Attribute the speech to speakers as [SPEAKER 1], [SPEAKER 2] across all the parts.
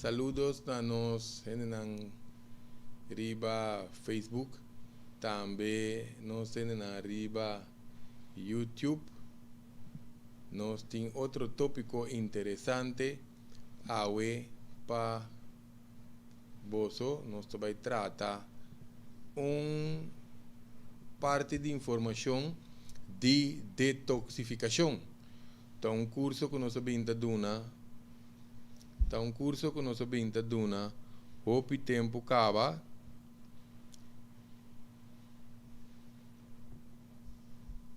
[SPEAKER 1] Saludos na nos hendenan riba Facebook, tambe nos hendenan riba YouTube. Nos tin otro tópiko interesante awe pa boso. Nos ta bai trata un parti di informashon di detoksifikashon. Ta un kurso ku nos a bin ta duna, ta un kurso ku nos a bin ta duna hopi tempu kaba.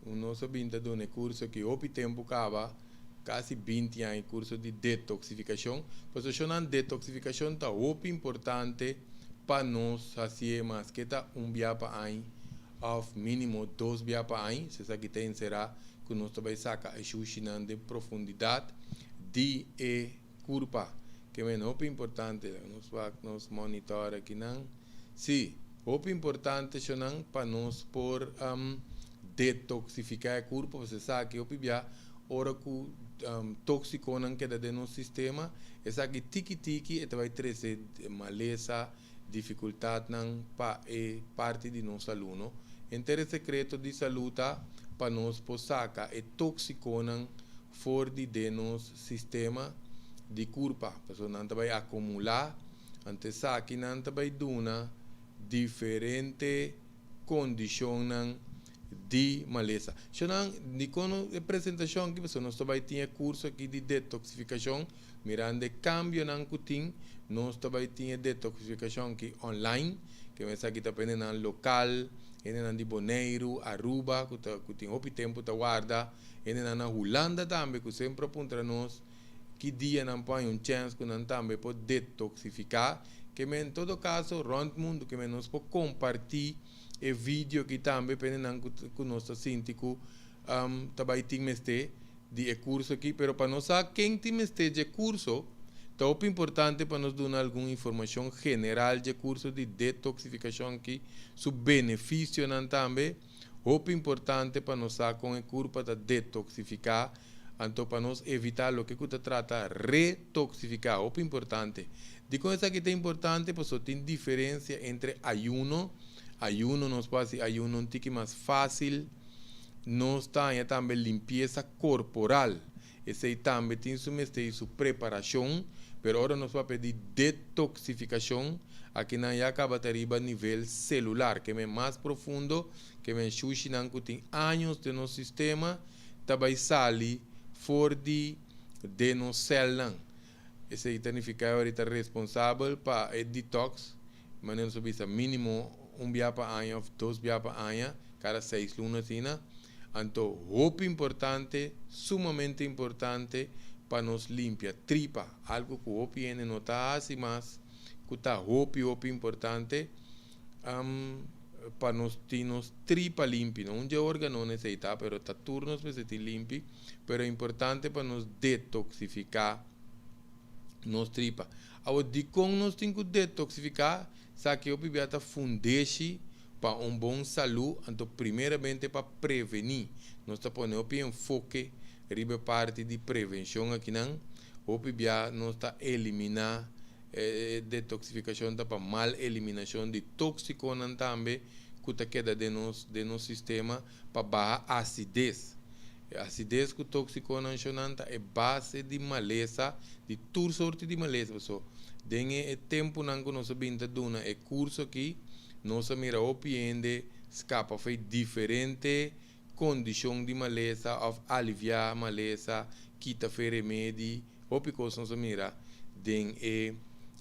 [SPEAKER 1] Nos a bin ta duna e kurso aki hopi tempu kaba, kasi 20 aña, e kurso di detoksifikashon. Pasobra shonnan, detoksifikashon ta hopi importante pa nos hasié maske ta un bia pa aña òf mínimo dos bia pa aña. Si esaki ta enserá ku nos ta bai saka e shushinan den profundidat di e kurpa. Ke men hopi importante. Nos wak nos monitor akinan. Sí, hopi importante shonnan pa nos por detoksifiká e kurpa, pasobra esaki hopi bia ora ku tóksikonan keda den nos sistema, esaki tiki tiki e ta bai trese malesa, difikultatnan pa e parti di nos salú no. Henter e sekreto di salú ta pa nos por saka e tóksikonan for di den nos sistema di kurpa, pasobra nan ta bai akumulá, anto esakinan ta bai duna diferente kondishonnan di malesa. Shonnan, dikon e presentashon aki? Pasobra nos ta bai tin e kurso aki di detoksifikashon. Mirando e kambionan ku tin, nos ta bai tin e detoksifikashon aki online, ke esaki ta pa hendenan lokal, hendenan di Boneiru, Aruba ku ta ku tin hopi tempu ta warda, hendenan na Hulanda tambe ku semper a puntra nos ki dia nan por haña un chèns ku nan tambe por detoksifiká. Ke men en todo kaso rònt mundu ke men nos por kompartí e video aki tambe pa hendenan ku ku nos ta sinti ku ta bai tin mester di e kurso aki, pero pa nos sa ken tin mester dje kurso, ta hopi importante pa nos duna algun informashon general dje kurso di detoksifikashon aki, su benefisionan tambe. Hopi importante pa nos sa kon e kurpa ta detoksifiká, anto pa nos evitá loke ku ta trata retoksifiká. Hopi importante. Dikon esaki ta importante? Pasobra tin diferensia entre ayuno, ayuno nos por hasi ayuno un tiki mas fásil, Nos ta haña tambe limpiesa korporal. Esei tambe tin su mester i su preparashon, pero ora nos papia di detoksifikashon, akinan ya kaba ta riba nivel selular, ke men mas profundo, ke men shushinan ku tin años den nos sistema ta bai sali for di den nos sèlnan. Esei ta nifiká e ora i ta responsabel pa e detox, manera nos a bisa mínimo un bia pa aña òf dos bia pa aña, kada seis luna asina. Anto hopi importante, sumamente importante pa nos limpia tripa, algu ku hopi hende no ta hasi mas, ku ta hopi hopi importante pa nos tin nos tripa limpi. No un dje órganonan esei ta, pero ta tur nos mester tin limpi. Pero importante pa nos detoxifica nos tripa. Awor, dikon nos tin ku detoxifica? Sa ki hopi bia ta fundeshi pa un bon salu, anto primeramente pa preveni. Nos ta pone hopi enfoke riba e parti di prevenshon akinan. Hopi bia nos ta elimina e detoxificacion ta pa mal eliminacion di toxiconan tambe ku ta keda den nos den nos sistema pa baha asides. E asides ku toksikonan shonnan ta e base di malesa, di tur sorti di malesa. Paso den e tempunan ku nos a bin ta duna e kurso aki, nos a mira hopi hende skapa for e diferente kondishon di malesa òf aliviá malesa, kita for e remedi. Hopi kos nos a mira den e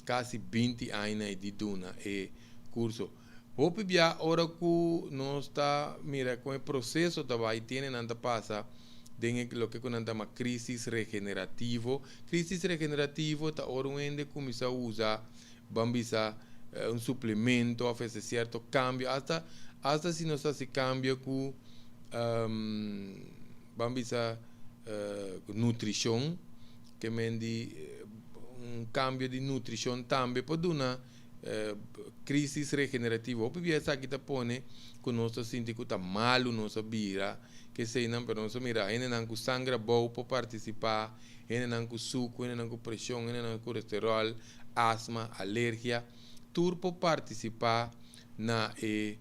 [SPEAKER 1] kasi 20 aña di duna e kurso. Hopi bia ora ku nos ta mira kon e proseso ta bai, tiene nan ta pasa den e loke ku nan ta yama krisis regenerativo. Krisis regenerativo ta ora un hende kuminsá usa, ban bisa, un suplemento òf hasi sierto kambio, asta asta si nos hasi kambio ku ban bisa nutrishon, ke men di un kambio di nutrishon tambe por duna Crisis regenerativo. Hopi bia esaki ta pone ku nos ta sinti ku ta malu nos a bira, keseinan, pero nos a mira hendenan ku sangra abou por partisipá, hendenan ku suku, hendenan ku preshon, hendenan ku kolesterol, asma, alergia, tur por partisipá na e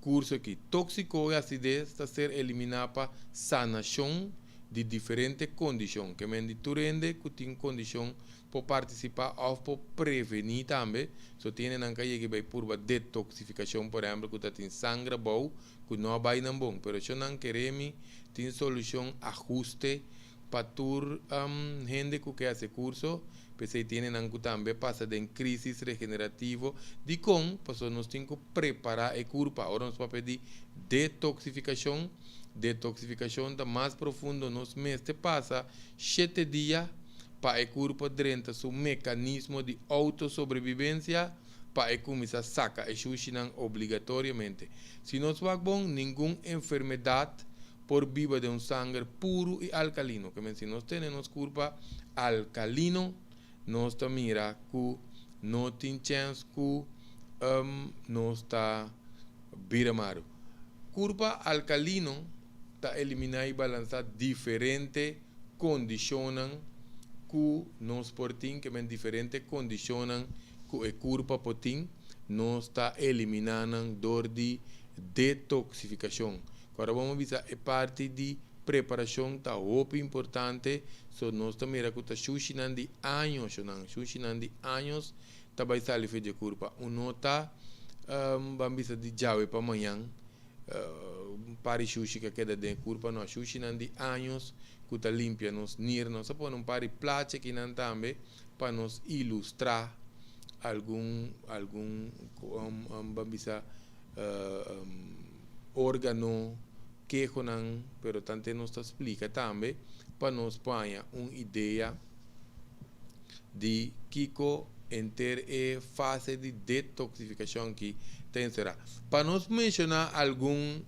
[SPEAKER 1] kurso aki. Tóksiko i asides ta ser eliminá pa sanashon di diferente kondishon. Ke men di tur hende ku tin kondishon por partisipá òf por prevení tambe. So tin hendenan ku a yega bai purba detoksifikashon, por ehèmpel, ku ta tin sanger abou ku no a bai nan bon. Pero shonnan kere mi tin solushon, ahuste pa tur hende ku ke hasi e kurso. P'esei tin hendenan ku tambe pasa den krísis regenerativo. Dikon? Pasobra nos tin ku prepará e kurpa. Ora nos papia di detoksifikashon, detoksifikashon ta mas profundo. Nos mester pasa 7 dia pa e kurpa drenta su mekanismo di outosobrebibensia, pa e kuminsá saka e shushinan obligatoriamente. Si nos wak bon, ningun enfermedat por biba den un sanger puru i alkalino. Ke men si nos tene nos kurpa alkalino, nos ta mira ku no tin chèns ku nos ta bira malu. Kurpa alkalino ta eliminá i balansá diferente kondishonnan ku nos por tin, ke men diferente kondishonnan ku e kurpa por tin, nos ta eliminá nan dor di detoksifikashon. Awor ban bisa e parti di preparashon ta hopi importante, so nos ta mira ku ta shushinan di años, shushinan di años ta bai sali for di kurpa. Un ta ban bisa di djawe pa mañan, par di shushi ku keda den kurpa no, shushinan di años ku ta limpia nos nir. Nos a pone un par di plachi akinan tambe pa nos ilustrá algun, ban bisa, órgano, kehonan, pero tantu nos ta splika tambe pa nos pone un idea di kiko henter e fase di detoksifikashon ku ta enserá. Pa nos menshoná algun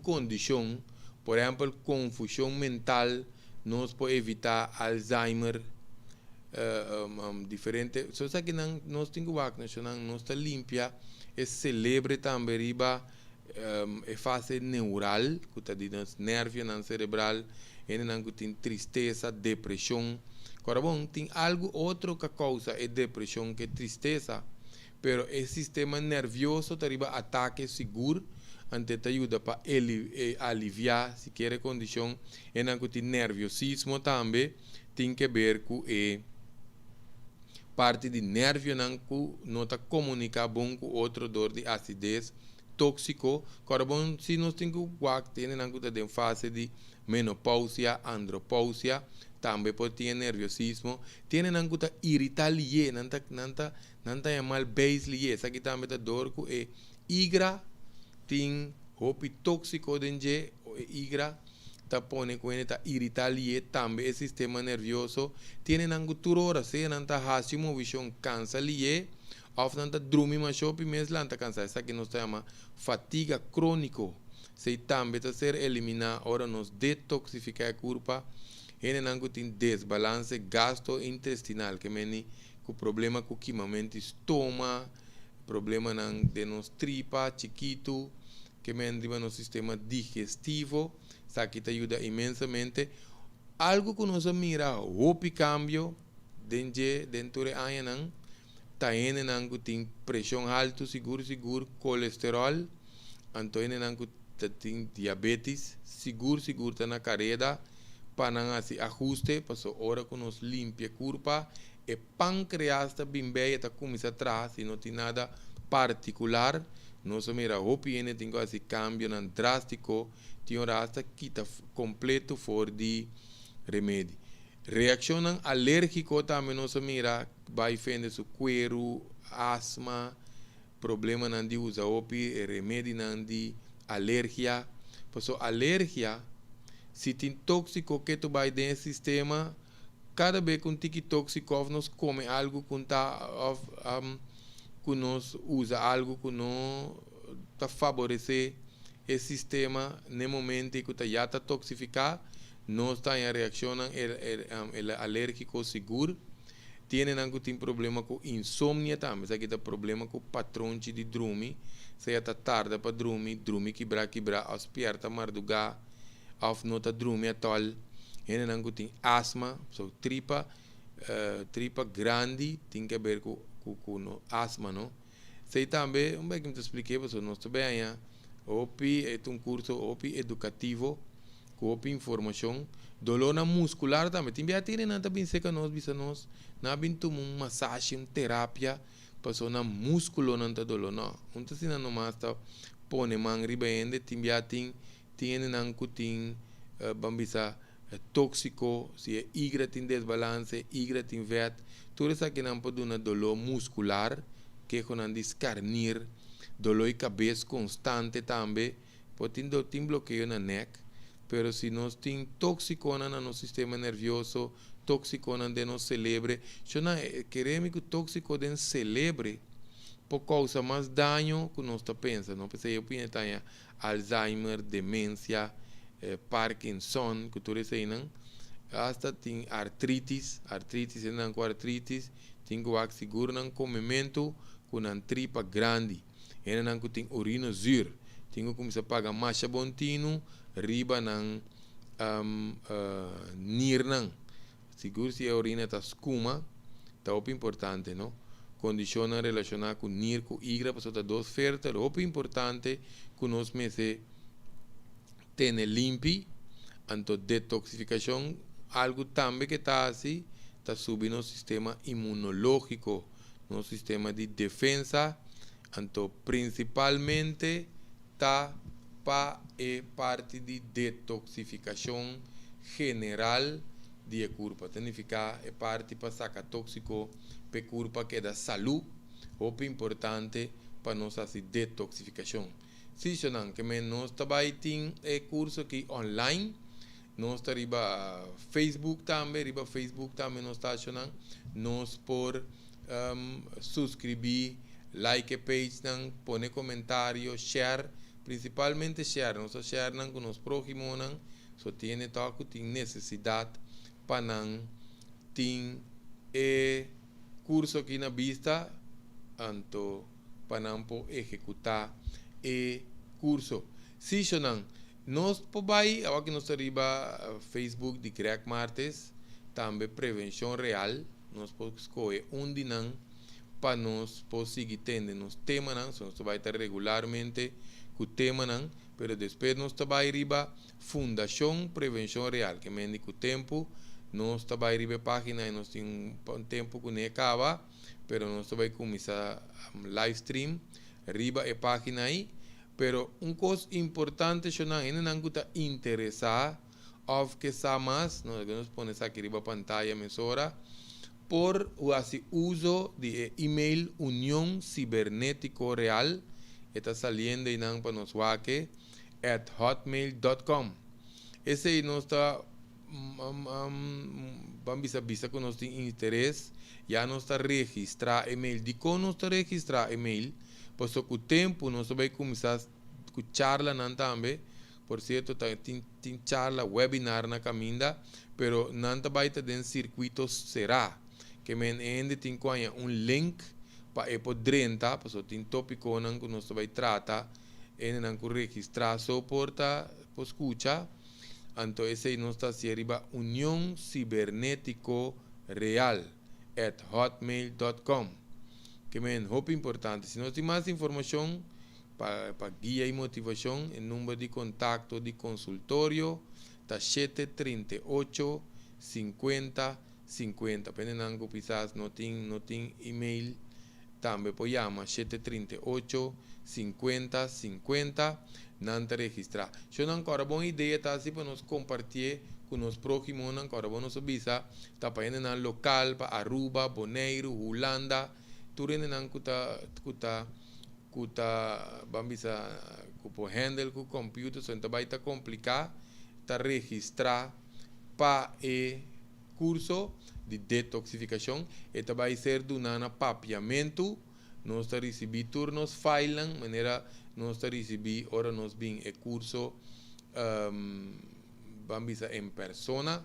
[SPEAKER 1] kondishon, por ehèmpel, konfushon mental, nos por evitá Alzheimer, diferente. So esakinan nos tin ku wak, nos ta limpia e selebre tambe riba e fase neural, ku ta di nos nervionan serebral, hendenan ku tin tristesa, depreshon. Awor bon, tin algu otro ku kousa e depreshon ku tristesa, pero e sistema nervioso ta riba atake sigur, anto ta yuda pa aliviá sikiera kondishon. Hendenan ku tin nerviosismo tambe tin ku ber ku e parti di nervionan ku no ta komuniká bon ku otro dor di asides tóksiko. Awor bon, si nos tin ku wak, hendenan ku ta den fase di menopausia, andropausia, tambe por tin nerviosismo. Tin hendenan ku ta iritá lihé, nan ta mal beis lihé. Esaki tambe ta dor ku e igra tin hopi tóksiko den dje, e igra ta pone ku ta iritá lihé tambe e sistema nervioso. Tin hendenan ku tur ora, sea nan ta hasi movishon, kansa lihé, òf nan ta drumi masha hopi mes, lanta kansá. Esaki nos ta yama fatiga króniko. Esei tambe ta ser eliminá ora nos detoksifiká e kurpa. Hendenan ku tin desbalanse gastrointestinal, ke men ku problema ku kimamentu di stoma, problemanan den nos tripa chikitu, ke men riba nos sistema digestivo, esaki ta yuda inmensamente. Algu ku nos a mira hopi kambio den dje den tur e añanan, ta hendenan ku tin preshon altu, sigur sigur kolesterol, anto hendenan ku tin diabetes, sigur sigur ta na kareda pa nan hasi ahuste, paso ora ku nos limpia kurpa, e pankreas ta bin bei, ta kuminsá traha, si no tin nada partikular. Nos a mira hopi hende tin ku hasi kambionan drástiko, tin ora hasta kita kompleto for di remedi. Reakshonnan alérgiko tambe nos a mira, bai fende su kueru, asma, problemanan di usa hopi remedinan di alergia. Paso alergia, si tin tóksiko ku bai den sistema, kada bes ku tiki tóksiko òf nos kome algu ku ta òf ku nos usa algu ku no ta favoresé e sistema na momento ku ta ya ta toksifiká, nos ta den reakshon alérgiko sigur. Tin hendenan ku tin problema ku insomnia tambe, esaki ta problema ku patronchi di drumi, sea ta tarda pa drumi, drumi kibrá kibrá, òf spièrta mardugá, òf no ta drumi at all. Hendenan ku tin asma, so tripa. Tripa grandi tin que ver ku no asma, no? Esei tambe, un bek mi ta splik'é, pasobra nos ta bay haña hopi, e ta un kurso hopi edukativo, ku hopi informashon. Dolónan muskular tambe. Tin bia tin nan ta bin serka nos bisa nos, nan a bin tuma un masashi, un terapia, pasobra nan múskulonan ta doló. No, un ta asina nomas ta pone man riba hende. Tin bia tin tin hendenan ku tin, ban bisa, tóksiko, si e igra tin desbalanse, e igra tin vèt, tur esakinan por duna doló muskular, kehonan di skarnir, doló di kabes konstante tambe, por tin tin blokeo na nèk. Pero si nos tin tóksikonan na nos sistema nervioso, tóksikonan den nos selebre, shona, kere mi ku tóksiko den selebre por kousa mas daño ku nos ta pensa, no? P'esei e pone ta haña Alzheimer, demensia, Parkinson, ku tur eseinan. Asta tin artritis, artritis, hendenan ku artritis tin ku wak sigur nan komementu ku nan tripa grandi. Hendenan ku tin orina zuur tin ku kuminsá paga masha bon tinu riba nan nirnan. Sigur si e orina ta skuma, ta hopi importante, no? Kondishonnan relashoná ku nir ku igra pasobra ta dos fertel hopi importante ku nos mester tene limpi. Anto detoksifikashon algu tambe ke ta hasi ta subi nos sistema imunológiko, nos sistema di defensa, anto prinsipalmente ta pa e parti di detoksifikashon general di e kurpa. Ta nifiká e parti pa saka tóksiko p'e kurpa keda salú. Hopi importante pa nos hasi detoksifikashon. Sí, shonnan, ke men nos ta bai tin e kurso aki online. Nos ta riba Facebook tambe, riba Facebook tambe nos ta, shonnan. Nos por suskribí, like e pagenan, pone komentario, share, prinsipalmente share. Nos ta share nan ku nos próhimonan, so tiene tòg ku tin nesesidat pa nan tin e kurso aki na bista, anto pa nan por ehekutá e kurso. Sí, shonnan, nos por bai, awor ku nos ta riba Facebook di Greg Martes, tambe Prevenshon Real, nos por skohe un di nan pa nos por sigui tende nos temanan. So nos ta bai ta regularmente ku temanan, pero despues nos ta bai riba Fundashon Prevenshon Real, ke mende ku tempu nos ta bai riba e página i nos tin un tempu ku ne kaba, pero nos ta bai kuminsá live stream riba e página ei. Pero un kos importante, shonnan, hendenan ku ta interesá òf ke sa mas, nos nos pone esaki riba pantaya mesora, por hasi uso di e email Union Cibernetico Real, e ta saliendo einan pa nos wak, @hotmail.com. Esei nos ta ban bisa bisa ku nos tin interes, ya nos ta registrá e mail. Dikon nos ta registrá e mail? Pasobra ku tempu nos ta bai kuminsá ku charlanan tambe. Por sierto ta tin tin charla, webinar na kaminda, pero nan ta bai ta den sirkuito será. Ke men e hende tin ku haña un link pa e por drenta, pasobra tin topikonan ku nos ta bai trata, e hendenan ku registrá so por ta por skucha. Anto esei nos ta hasié riba Union Cibernetico Real at hotmail dot com. Ke men hopi importante. Si nos tin mas informashon pa guia i motivashon, e number di kontakto di konsultorio ta 738 50 50. Pa hendenan ku kisas no tin email tambe por yama 738 50 50. Nan ta registrá. Shonnan, kòrda bon, idea ta asina pa nos kompartí ku nos próhimonan. Kòrda bon, nos bisa ta pa hendenan lokal, pa Aruba, Boneiru, Hulanda, tur hendenan ku ta ban bisa ku por handle ku computer, so ta bai ta kompliká ta registrá pa e kurso di detoksifikashon. E ta bai ser duná na papiamentu. Nos ta risibí tur nos filenan manera nos ta risibí ora nos bin e kurso ban bisa en persona.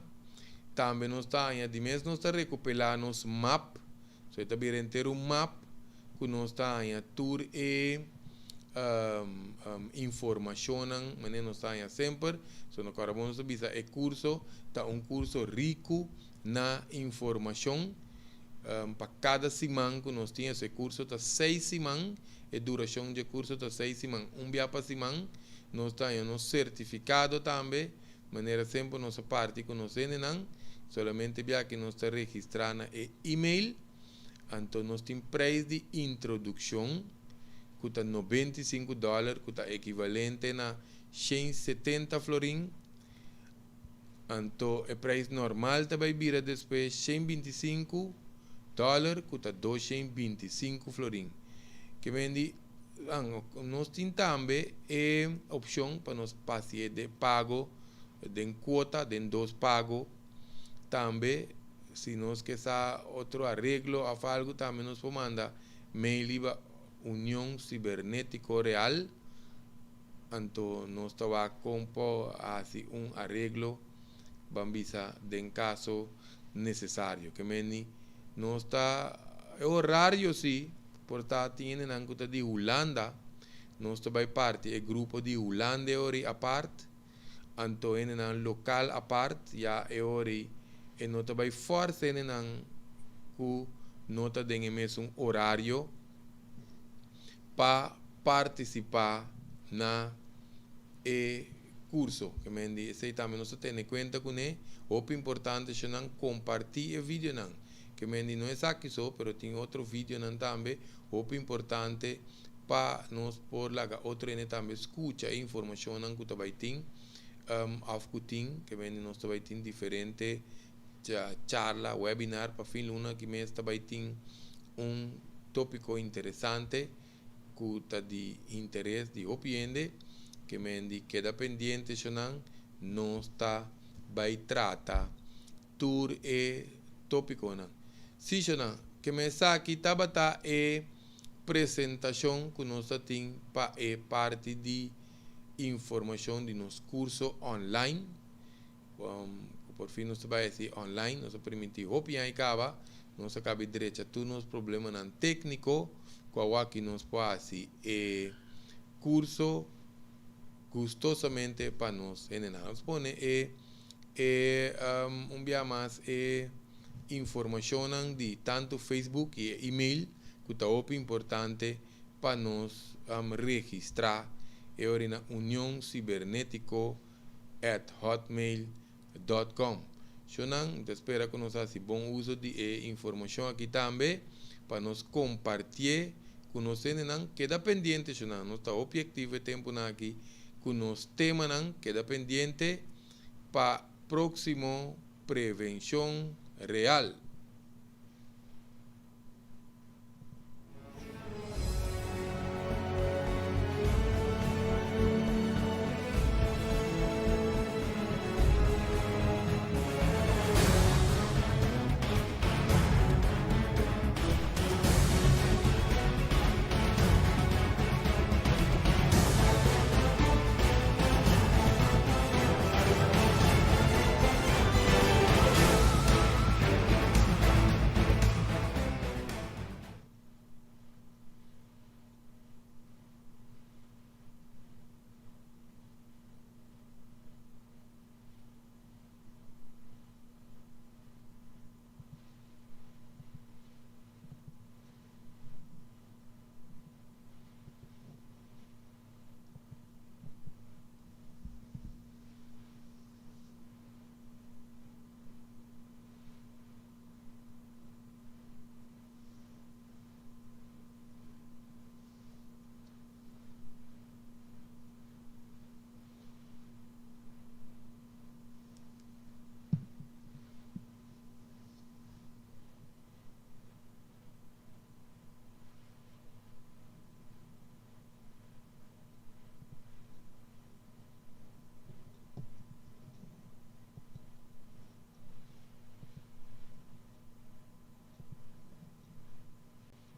[SPEAKER 1] Tambe nos ta haña di mes, nos ta rekopilá nos map, so e ta bira henter un map ku nos ta haña tur e informashonnan manera nos ta haña semper. So no kòrda bon, nos ta bisa e kurso ta un kurso riku. Na informashon pa kada siman ku nos tin. E kurso ta 6 siman, e durashon di kurso ta 6 siman, un dia pa siman. Nos tin nos sertifikado tambe, manera semper nos parti ku nos nan, solamente bia ku nos ta registrá na e e-mail. Anto nos tin preis di introdukshon ku ta 95 dòler, ku ta ekivalente na 170 florin. Anto e preis normal tambe bira despues 125 dòler, ku ta 225 florin. Ke men di, nos tin tambe e opshon pa nos pasa di pago den kuota, den dos pago. Tambe, si nos ke otro areglo òf algu, tambe nos por manda mail riba Union Cibernético Real. Anto nos ta kon por hasi un areglo, ban bisa, den kaso nesesario. Ke men di, nos ta orario si, por ta tin nan ku di Hulanda, nos ta bai parti e grupo di Hulanda ori apart, anto nan lokal apart, ya e ori e no ta bai forsa nan ku no ta den mesun orario pa partisipá na e kurso. Ke men di, esei tambe nos tene kuenta kuné. Hopi importante nan kompartí e video nan. Ke men di, no esaki so, pero tin otro video nan tambe. Hopi importante pa nos por laga otro hende tambe skucha e informashon nan ku tambe tin òf ku tin. Ke men di, nos tambe tin diferente charla, webinar pa fin luna ku mes tambe tin un tópiko interesante ku ta di interes di hopi hende. Ke men di, keda pendiente, nan nos ta bai trata tur e tópikonan. Si, nan ke men aki tabata e presentashon ku nos tin pa e parti di informashon di nos kurso online. Por fin nos bai hasi online. Nos a permití hopi aña kaba, nos a kaba drecha tur nos problemanan tékniko ku aki nos por hasi e kurso gustosamente pa nos hendenan. Nos pone e un dia mas e informashon di tantu Facebook i e-mail ku ta importante pa nos registrá e na unioncibernético@hotmail.com. Shonan, ta spera ku nos hasi bon uso di e informashon aki tambe pa nos kompartí ku nos nan. Keda pendiente, shonan, nos ta aktivo tempu aki ku nos temanan. Keda pendiente pa próksimo Prevenshon Real.